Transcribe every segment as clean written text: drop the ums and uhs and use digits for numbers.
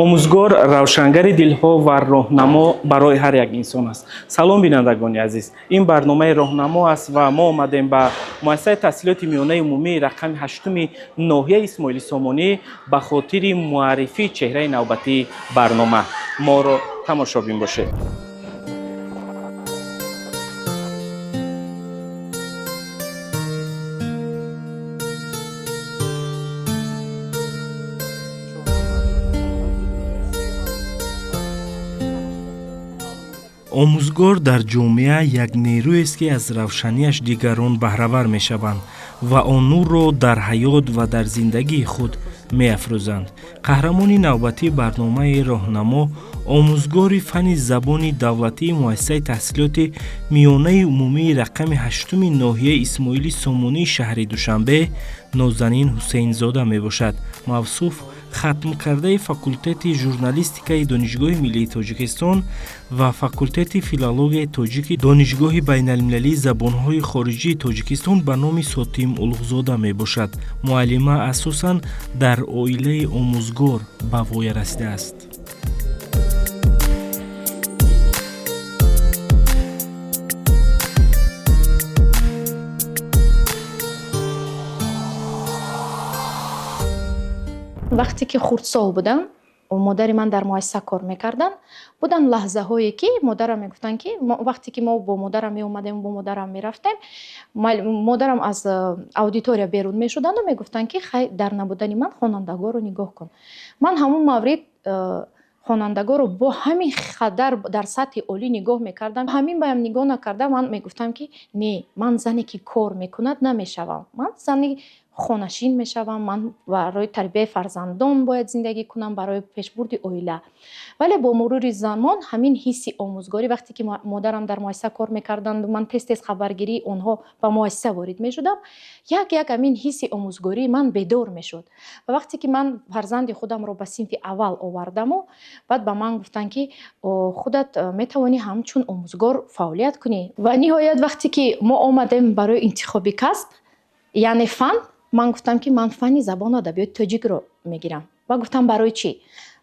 Омӯзгор равшангари дилҳо ва роҳнамо барои ҳар як инсон аст. Салом, бинандагони азиз, ин барномаи роҳнамо аст ва мо омадем ба муассисаи таҳсилоти миёнаи умумии рақами ҳаштуми ноҳияи Исмоили Сомонӣ ба хотири муаррифии чеҳраи навбатии барнома. Моро тамошобин бошед. Омӯзгор дар ҷомеа як нерӯест, ки аз равшанияш дигарон баҳравар мешаванд ва он нурро дар ҳаёт ва дар зиндагии худ меафрӯзанд. Қаҳрамони навбатии барномаи роҳнамо омӯзгори фанни забони давлатии муассисаи таҳсилоти миёнаи умумии рақами ҳаштуми ноҳияи Исмоили Сомонии шаҳри Душанбе Нозанин Ҳусейнзода мебошад. Мавсуф хатмкардаи факултети журналистикаи Донишгоҳи миллии Тоҷикистон ва факултети филологияи тоҷики Донишгоҳи байналмилалии забонҳои хориҷии Тоҷикистон ба номи Сотим Улуғзода мебошад. Муаллима асосан дар оилаи омӯзгор ба воя расидааст. Вақте ки хурдсол будам, модари ман дар муассиса кор мекарданд. Буданд лаҳзаҳое, ки модарам мегуфтанд, ки вақте ки мо бо модарам меомадем, бо модарам мерафтем, модарам аз аудитория берун мешуданду мегуфтанд, ки хай, дар набудани ман хонандагоро нигоҳ кун. Ман ҳамун маврид хонандагоро бо ҳамин қадар дар сатҳи олӣ нигоҳ мекардам, ҳамин баям нигоҳ накарда, ман мегуфтам, ки не, ман зане ки кор мекунад намешавам, ман зани хонашин мешавам, ман барои тарбияи фарзандон бояд зиндагӣ кунам, барои пешбурди оила. Вале бо мурури замон ҳамин ҳисси омӯзгорӣ, вақте ки модарам дар муассиса кор мекарданду ман тез тез хабаргирии онҳо ба муассиса ворид мешудам, як як ҳамин ҳисси омӯзгории ман бедор мешуд. Ва вақте ки ман фарзанди худамро ба синфи аввал овардаму баъд ба ман гуфтанд, ки худат метавонӣ ҳамчун омӯзгор фаъолият кунӣ. Ва ниҳоят, вақте ки мо омадем барои интихоби касб, яъне фан, ман гуфтам, ки ман фанни забону адабиёти тоҷикро мегирам. Ва гуфтам, барои чӣ?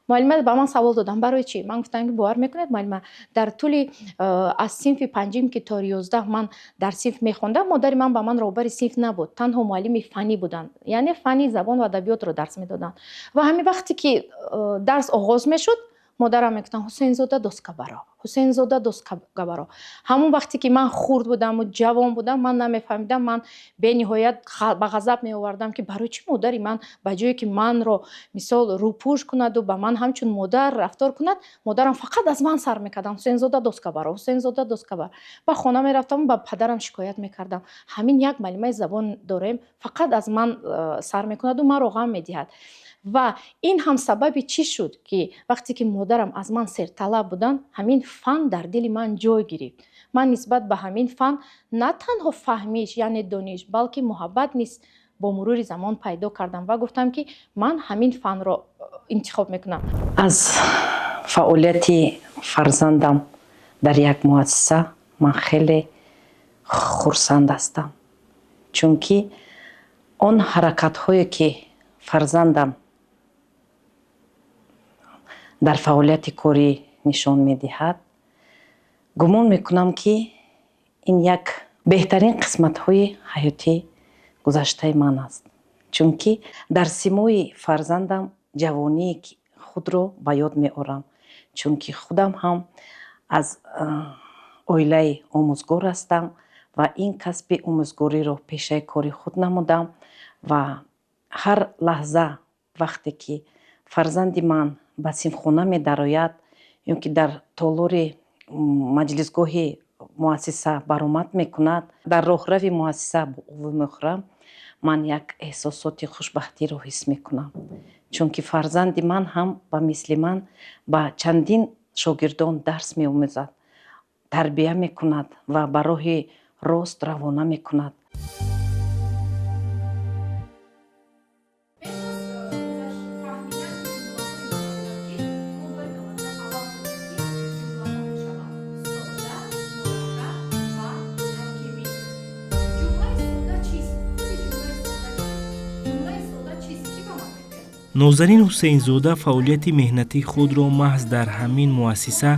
Муаллима ба ман савол додам, барои чӣ? Ман гуфтам, ки бовар мекунед, муаллима, дар тӯли аз синфи панҷим ки то 11 ман дар синф мехондам, модари ман ба ман роҳбари синф набуд, танҳо муаллими фаннӣ буданд, яъне фанни забон ва адабиётро дарс медоданд. Ва ҳамин вақте ки дарс оғоз мешуд, модарам мегуфтанд: «Ҳусейнзода, доска баро, Ҳусейнзода, доска баро». Ҳамон вақте ки ман хурд будаму ҷавон будам, ман намефаҳмидам, ман бениҳоят ба ғазаб меовардам, ки барои чӣ модари ман ба ҷое ки манро мисол рӯпӯш кунаду ба ман ҳамчун модар рафтор кунад, модарам фақат аз ман сар мекарданд: «Ҳусейнзода, доска баро, Ҳусейнзода, доска баро». Ба хона мерафтам, ба падарам шикоят мекардам: ҳамин як муаллимаи забон дорем, фақат аз ман сар мекунаду маро ғам медиҳад. Ва ин ҳам сабаби чӣ шуд, ки вақте ки модарам аз ман серталаб буданд, ҳамин фан дар дили ман ҷой гирифт. Ман нисбат ба ҳамин фан на танҳо фаҳмиш, яъне дониш, балки муҳаббат низ бо мурури замон пайдо кардам ва гуфтам, ки ман ҳамин фанро интихоб мекунам. Аз фаъолияти фарзандам дар як муассиса ман хеле хурсанд ҳастам, чунки он ҳаракатҳое, ки фарзандам дар фаъолияти корӣ нишон медиҳад, гумон мекунам, ки ин як беҳтарин қисматҳои ҳаёти гузаштаи ман аст, чунки дар симои фарзандам ҷавонии худро ба ёд меорам, чунки худам ҳам аз оилаи омӯзгор ҳастам ва ин касби омӯзгориро пешаи кори худ намудам. Ва ҳар лаҳза вақте ки фарзанди ман ба синфхона медарояд ё ки дар толори маҷлисгоҳи муассиса баромад мекунад, дар роҳрави муассиса бо ӯ вомехӯрам, ман як эҳсосоти хушбахтиро ҳис мекунам, чунки фарзанди ман ҳам ба мисли ман ба чандин шогирдон дарс меомӯзад, тарбия мекунад ва ба роҳи рост равона мекунад. Нозанин Ҳусейнзода фаъолияти меҳнатии худро маҳз дар ҳамин муассиса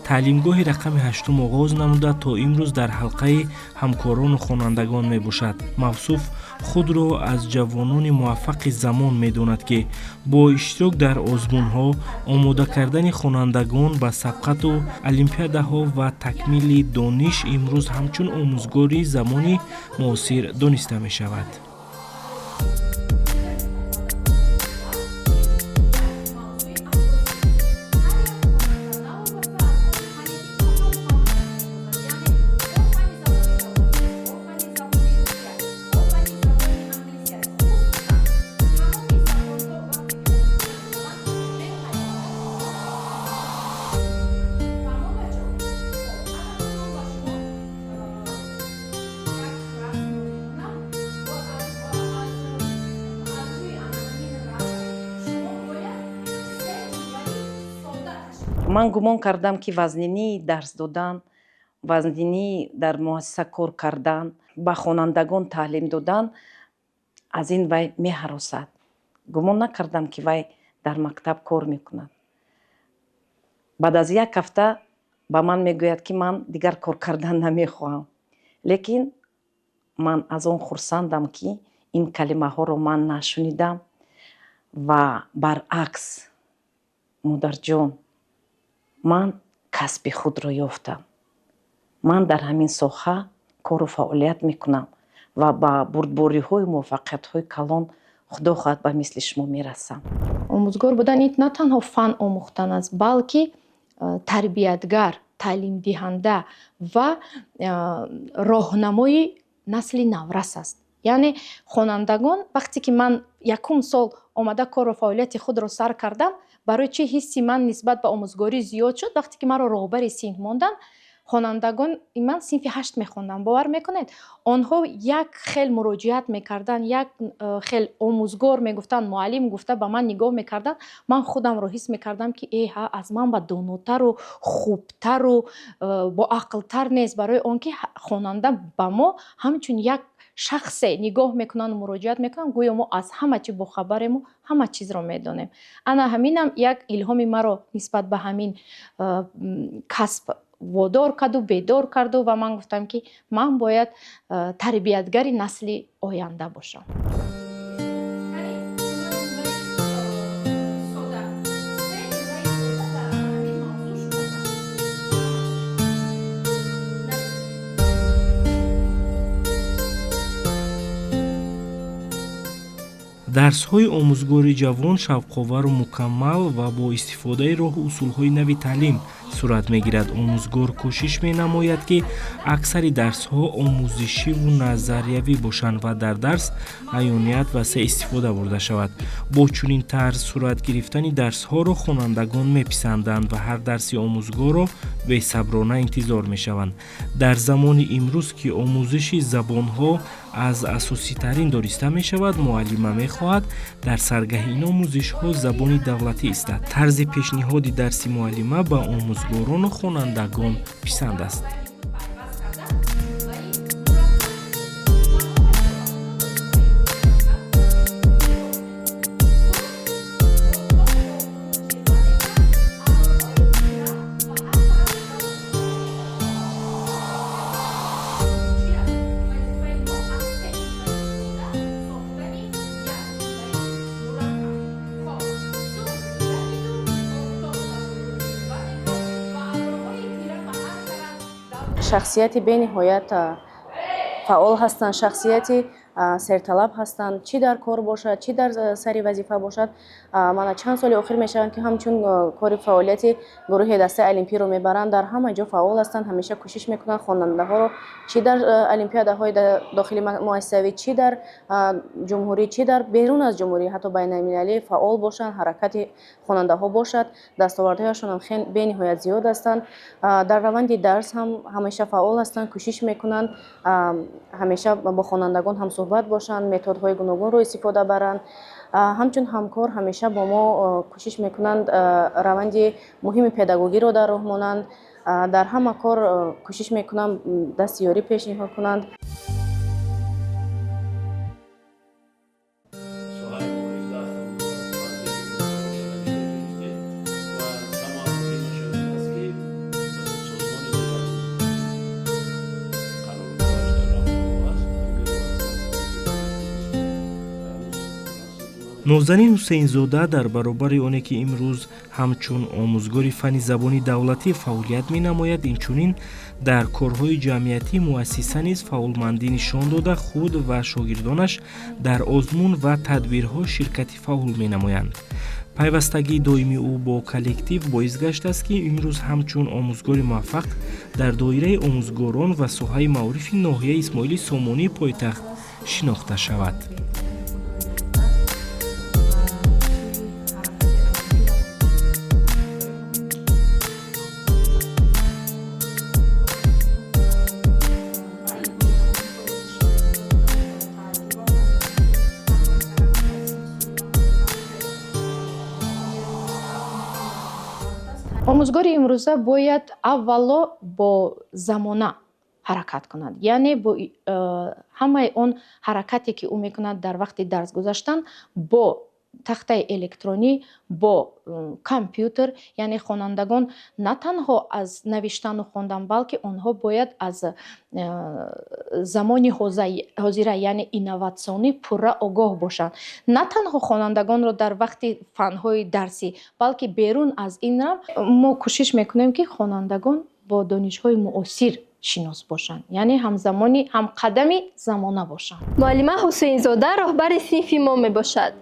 таълимгоҳи рақами ҳаштум оғоз намуда то имрӯз дар ҳалқаи ҳамкорону хонандагон мебошад. Мавсуф худро аз ҷавонони муваффақи замон медонад, ки бо иштирок дар озмунҳо, омода кардани хонандагон ба сабқату олимпиадаҳо ва такмили дониш имрӯз ҳамчун омӯзгори замони муосир дониста мешавад. Ман гумон кардам, ки вазнинии дарс додан, вазнинии дар муассиса кор кардан, ба хонандагон таълим додан аз ин вай меҳаросад. Гумон накардам, ки вай дар мактаб кор мекунад. Баъд аз як ҳафта ба ман мегӯяд, ки ман дигар кор кардан намехоҳам. Лекин ман аз он хурсандам, ки ин калимаҳоро ман нашунидам ва баръакс, модарҷон, ман касби худро ёфтам. Ман дар ҳамин соҳа кору фаъолият мекунам ва ба бурдбориҳою муваффақиятҳои калон, худо хоҳад, ба мисли шумо мерасам. Омӯзгор будан ин на танҳо фан омӯхтан аст, балки тарбиятгар, таълимдиҳанда ва роҳнамои насли наврас аст. Яъне хонандагон, вақте ки ман якум сол омада кору фаъолияти худро сар кардам, барои чӣ ҳисси ман нисбат ба омӯзгорӣ зиёд шуд? Вақте ки маро роҳбари синф монданд, хонандагон, ман синфи ҳашт мехондам, бовар мекунед, онҳо як хел муроҷиат мекарданд, як хел омӯзгор мегуфтанд, муаллим гуфта ба ман нигоҳ мекарданд. Ман худамро ҳис мекардам, ки эҳа, аз ман ба донотару хубтару боақлтар нест, барои он ки хонанда ба мо ҳамчун як шахсе нигоҳ мекунанд, муроҷиат мекунанд, гӯё мо аз ҳама чи бохабарему ҳама чизро медонем. Ана ҳаминам як илҳоми маро нисбат ба ҳамин касб водор карду бедор карду ва ман гуфтам, ки ман бояд тарбиятгари насли оянда бошам. Дарсҳои омӯзгори ҷавон шавқовару мукаммал ва бо истифодаи роҳу усулҳои нави таълим сурат мегирад. Омӯзгор кӯшиш менамояд, ки аксари дарсҳо омӯзишиву назариявӣ бошанд ва дар дарс аёният васеъ истифода бурда шавад. Бо чунин тарз сурат гирифтани дарсҳоро хонандагон меписанданд ва ҳар дарси омӯзгорро бесаброна интизор мешаванд. Дар замони имрӯз, ки омӯзиши забонҳо аз асоситарин дониста мешавад, муаллима мехоҳад дар саргаҳи ин омӯзишҳо забони давлатӣ истад. Тарзи пешниҳоди дарси муаллима ба омӯзгорону хонандагон писанд аст. Шахсияти бениҳоят фаъол ҳастанд, шахсияти серталаб ҳастанд, чӣ дар кор бошад, чӣ дар сари вазифа бошад. Мана чанд соли охир мешаванд, ки ҳамчун кори фаъолияти гурӯҳи дастаи олимпиро мебаранд, дар ҳама ҷо фаъол ҳастанд, ҳамеша кӯшиш мекунанд хонандаҳоро чӣ дар олимпиадаҳои дохили муассисавӣ, чӣ дар ҷумҳурӣ, чӣ дар берун аз ҷумҳурӣ, ҳатто байналмилалӣ фаъол бошанд, ҳаракати хонандаҳо бошад. Дастовардҳояшон ҳам бениҳоят зиёд ҳастанд. Дар раванди дарс ҳам ҳамеша фаъол ҳастанд, кӯшиш мекунанд ҳамеша бо хонандагон ҳамсӯҳбат бошанд, методҳои гуногунро истифода баранд. Ҳамчун ҳамкор ҳамеша бо мо кӯшиш мекунанд раванди муҳими педагогиро дар роҳ монанд, дар ҳама кор кӯшиш мекунанд дасти ёрӣ пешниҳод кунанд. Нозанин Ҳусейнзода дар баробари оне ки имрӯз ҳамчун омӯзгори фанни забони давлатӣ фаъолият менамояд, инчунин дар корҳои ҷамъиятии муассиса низ фаъолмандӣ нишон дода, худ ва шогирдонаш дар озмун ва тадбирҳо ширкати фаъол менамоянд. Пайвастагии доимии ӯ бо коллектив боис гаштааст, ки имрӯз ҳамчун омӯзгори муваффақ дар доираи омӯзгорон ва соҳаи маорифи ноҳияи Исмоили Сомонии пойтахт шинохта шавад. Омӯзгори имрӯза бояд аввало бо замона ҳаракат кунад, яъне бо ҳамаи он ҳаракате ки ӯ мекунад дар вақти дарс гузаштан бо тахтаи электронӣ, бо компютер, яъне хонандагон на танҳо аз навиштану хондан, балки онҳо бояд аз замони ҳозира, яъне инноватсионӣ пурра огоҳ бошанд. На танҳо хонандагонро дар вақти фанҳои дарсӣ, балки берун аз инам мо кӯшиш мекунем, ки хонандагон бо донишҳои муосир шинос бошанд, яъне ҳамзамони ҳамқадами замона бошанд. Муаллима Ҳусейнзода роҳбари синфи мо мебошад.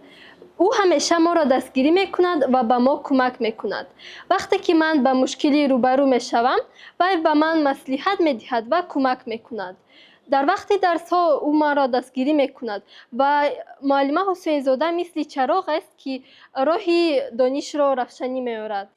Ӯ ҳамеша моро дастгирӣ мекунад ва ба мо кӯмак мекунад. Вақте ки ман ба мушкилӣ рӯбарӯ мешавам, вай ба ман маслиҳат медиҳад ва кӯмак мекунад. Дар вақти дарсҳо ӯ маро дастгирӣ мекунад ва муаллима Ҳусейнзода мисли чароғ аст, ки роҳи донишро равшанӣ меорад.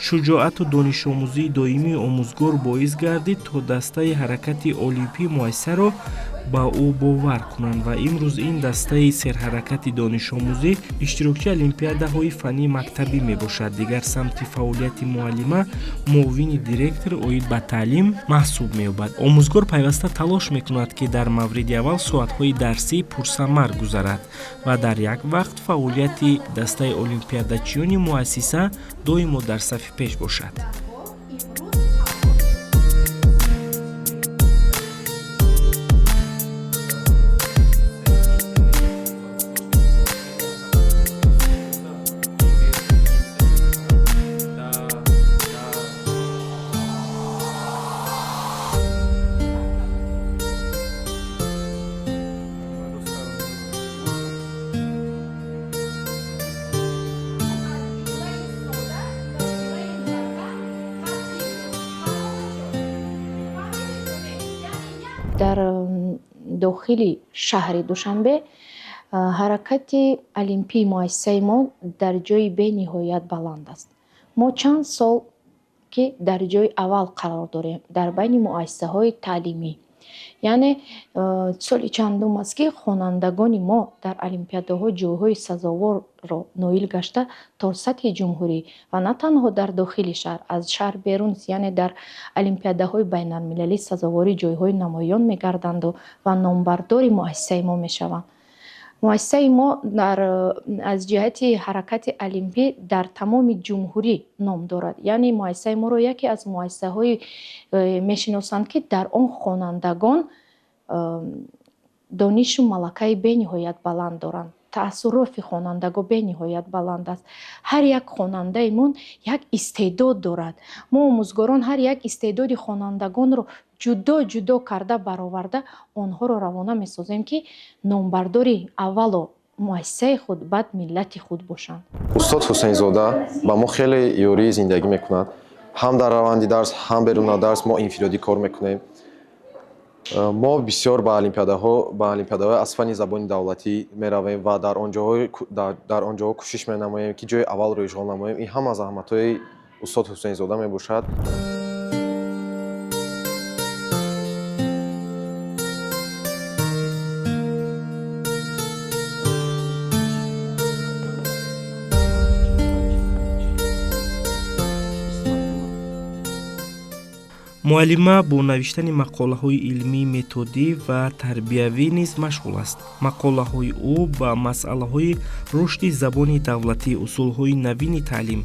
Шуҷоату донишомӯзии доимии омӯзгор боис гардид, то дастаи ҳаракати олимпии муассисаро ба ӯ бовар кунанд ва имрӯз ин дастаи серҳаракати донишомӯзӣ иштирокчии олимпиадаҳои фаннии мактабӣ мебошад. Дигар самти фаъолияти муаллима муовини директор оид ба таълим маҳсуб меёбад. Омӯзгор пайваста талош мекунад, ки дар мавриди аввал соатҳои дарсӣ пурсамар гузарад ва дар як вақт фаъолияти дастаи олимпиадачиёни муассиса доимо дар сафи пеш бошад. Дар дохили шаҳри Душанбе ҳаракати олимпии муассисаи мо дар ҷои бениҳоят баланд аст. Мо чанд сол ки дар ҷои аввал қарор дорем дар байни муассисаҳои таълимӣ. Яъне соли чандум аст, ки хонандагони мо дар олимпиадаҳо ҷойҳои сазоворро ноил гашта то сатҳи ҷумҳурӣ ва на танҳо дар дохили шаҳр, аз шаҳр берун, яъне дар олимпиадаҳои байналмилалӣ сазовори ҷойҳои намоён мегарданду ва номбардори муассисаи мо мешаванд. Муассисаи мо аз ҷиҳати ҳаракати олимпӣ дар тамоми ҷумҳурӣ ном дорад. Яъне муассисаи моро яке аз муассисаҳои мешиносанд, ки дар он хонандагон донишу малакаи бениҳоят баланд доранд. Таассуроти хонандагон бениҳоят баланд аст. Ҳар як хонандаимон як истеъдод дорад. Мо омӯзгорон ҳар як истеъдоди хонандагонро ҷудо ҷудо карда бароварда онҳоро равона месозем, ки номбардори аввало муассисаи худ, баъд миллати худ бошанд. Устод Ҳусейнзода ба мо хеле ёрии зиндагӣ мекунад. Ҳам дар раванди дарс, ҳам берун аз дарс мо инфиродӣ кор мекунем. Мо бисёр ба олимпиадаҳо аз фанни забони давлатӣ меравем ва дар он ҷоҳо кӯшиш менамоем, ки ҷои аввалро ишғол намоем. Ин ҳама заҳматҳои устод Ҳусейнзода мебошад. Муаллима бо навиштани мақолаҳои илмӣ, методӣ ва тарбиявӣ низ машғул аст. Мақолаҳои ӯ ба масъалаҳои рушди забони давлатӣ, усулҳои навини таълим,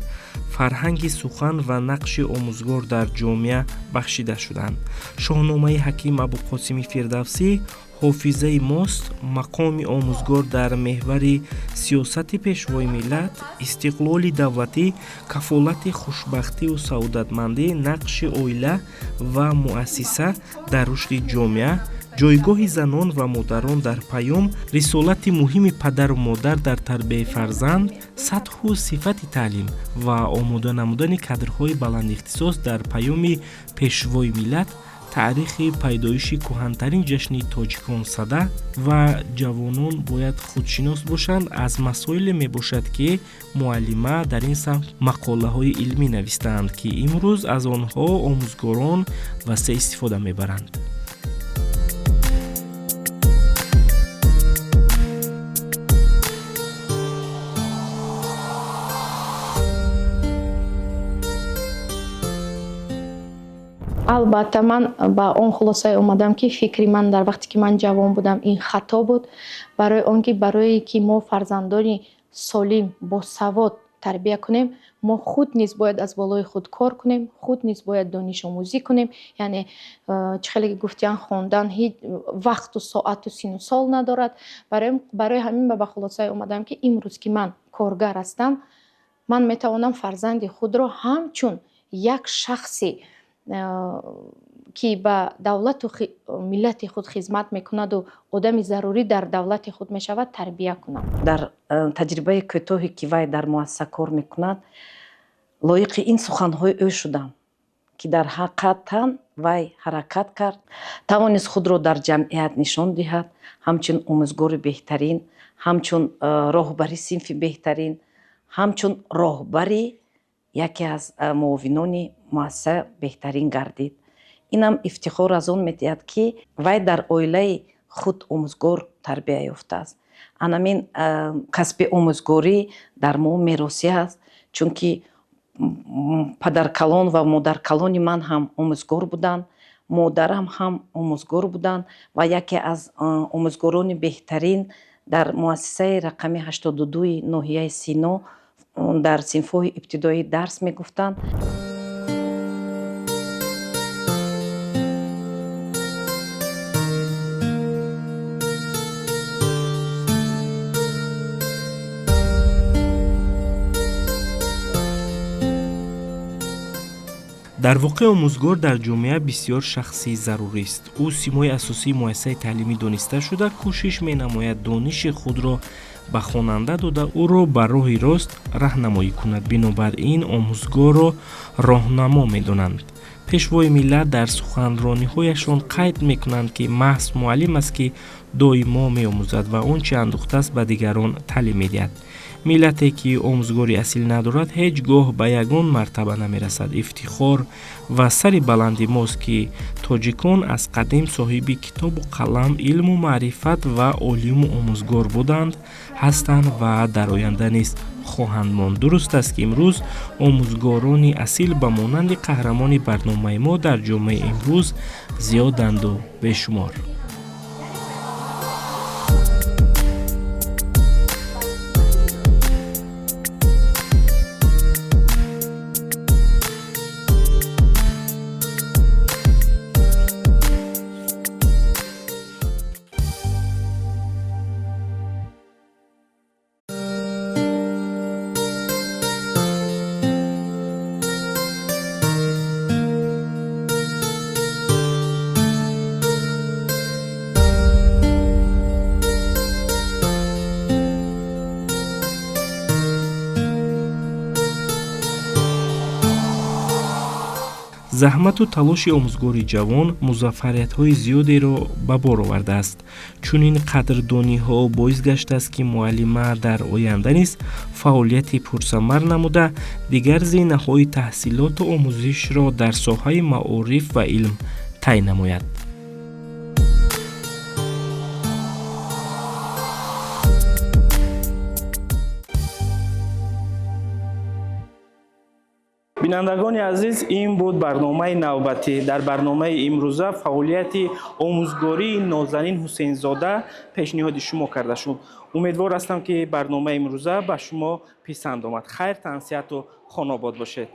фарҳанги сухан ва нақши омӯзгор дар ҷомеа бахшида шуданд. Шоҳномаи ҳаким Абуқосими Фирдавсӣ ҳофизаи мост, мақоми омӯзгор дар меҳвари сиёсати Пешвои миллат, истиқлоли давлатӣ, кафолати хушбахтиву саодатмандӣ, нақши оила ва муассиса дар рушди ҷомеа, ҷойгоҳи занон ва модарон дар паём, рисолати муҳими падару модар дар тарбияи фарзанд, сатҳу сифати таълим ва омода намудани кадрҳои баландихтисос дар паёми Пешвои миллат, таърихи пайдоиши кӯҳантарин ҷашни тоҷикон Сада ва ҷавонон бояд худшинос бошанд аз масоиле мебошад, ки муаллима дар ин самт мақолаҳои илмӣ навистаанд, ки имрӯз аз онҳо омӯзгорон васеъ истифода мебаранд. Албатта, ман ба он хулосае омадам, ки фикри ман дар вақте ки ман ҷавон будам, ин хато буд, барои он ки барое ки мо фарзандони солим, босавод тарбия кунем, мо худ низ бояд аз болои худ кор кунем, худ низ бояд донишомӯзӣ кунем. Яъне чӣ хеле ки гуфтиян, хондан ҳеҷ вақту соату сину сол надорад. Барои ҳамин ба хулосае омадам, ки имрӯз ки ман коргар ҳастам, ман метавонам фарзанди худро ҳамчун як шахси, ки ба давлату миллати худ хизмат мекунаду одами зарурӣ дар давлати худ мешавад, тарбия кунам. Дар таҷрибаи кӯтоҳе, ки вай дар муассиса кор мекунад, лоиқи ин суханҳои ӯ шудам, ки дар ҳақиқатан вай ҳаракат кард, тавонист худро дар ҷамъият нишон диҳад ҳамчун омӯзгори беҳтарин, ҳамчун роҳбари синфи беҳтарин, ҳамчун роҳбари яке аз муовинони муассиса беҳтарин гардид. Инам ифтихор аз он медиҳад, ки вай дар оилаи худ омӯзгор тарбия ёфтааст. Анамин касби омӯзгорӣ дар мо меросӣ аст, чунки падаркалон ва модаркалони ман ҳам омӯзгор буданд, модарам ҳам омӯзгор буданд ва яке аз омӯзгорони беҳтарин дар муассисаи рақами 82-и ноҳияи Сино дар синфҳои ибтидоӣ дарс мегуфтанд. Дар воқеъ, омӯзгор дар ҷомеа бисёр шахси зарурист. Ӯ симои асосии муассисаи таълимӣ дониста шуда, кӯшиш менамояд дониши худро ба хонанда дода, ӯро ба роҳи рост раҳнамоӣ кунад. Бинобар ин омӯзгорро роҳнамо медонанд. Пешвои миллат дар суханрониҳояшон қайд мекунанд, ки маҳз муаллим аст, ки доимо меомӯзад ва он чи андӯхтааст, ба дигарон таълим медиҳад. Миллате, ки омӯзгори асил надорад, ҳеҷ гоҳ ба ягон мартаба намерасад. Ифтихор ва сари баланди мост, ки тоҷикон аз қадим соҳиби китобу қалам, илму маърифат ва олиму омӯзгор буданд, ҳастанд ва дар оянда низ хоҳанд монд. Дуруст аст, ки имрӯз омӯзгорони асил ба монанди қаҳрамони барномаи мо дар ҷомеаи имрӯз зиёданду бешумор. Заҳмату талоши омӯзгори ҷавон музаффариятҳои зиёдеро ба бор овардааст. Чунин қадрдониҳо боис гаштааст, ки муаллима дар оянда низ фаъолияти пурсамар намуда, дигар зинаҳои таҳсилоту омӯзишро дар соҳаи маориф ва илм тай намояд. Бинандагони азиз, ин буд барномаи навбатӣ. Дар барномаи имрӯза фаъолияти омӯзгории Нозанин Ҳусейнзода пешниҳоди шумо карда шуд. Умедвор ҳастам, ки барномаи имрӯза ба шумо писанд омад. Хайр, тансиҳату хонобод бошед.